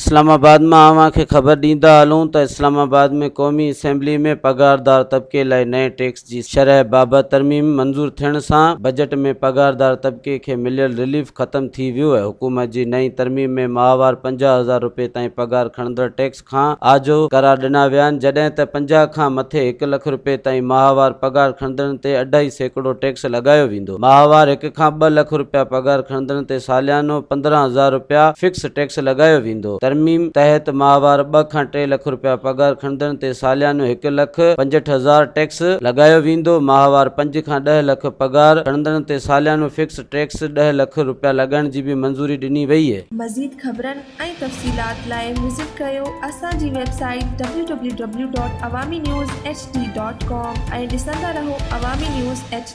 اسلام آباد مان اوهان کي خبر ڏيندا هلون ته اسلام آباد ۾ قومي اسيمبلي ۾ پگهاردار طبقي لاء نئين ٽيڪس جي شرح بابت ترميم منظور ٿيڻ سان بجيٽ ۾ پگهاردار طبقي کي مليل رليف ختم ٿي ويو حڪومت جي نئين ترميم ۾ ماهوار 50 هزار رپئي تائين پگهار کڻندڙ ٽيڪس کان آجو قرار ڏنا ويا آهن جڏهن ته 50 کان مٿي هڪ لک رپئي تائين ماهوار پگهار کڻندڙن تي اڍائي سيڪڙو ٽيڪس لڳايو ويندو. ماهوار هڪ کان ٻه لک رپيا پگهار کڻندڙن تي ساليانو 15 هزار رپيا فڪس ٽيڪس لڳايو ويندو. ترميم تحت ماهوار ٻه کان ٽي لک رپيا پگهار کڻندڙن تي ساليانو هڪ لک 65 هزار ٽيڪس لڳايو ويندو. ماهوار پنج کان ڏهه لک پگهار کڻندڙن تي ساليانو فڪس ٽيڪس ڏهه لک رپيا لڳائڻ جي به منظوري ڏني وئي. مزيد خبرن ۽ تفصيلات لاء وزٽ ڪريو اسان جي website W W W dot Awami news H D dot com ۽ ڏسندا رهو عوامي نيوز ايڇ ڊي.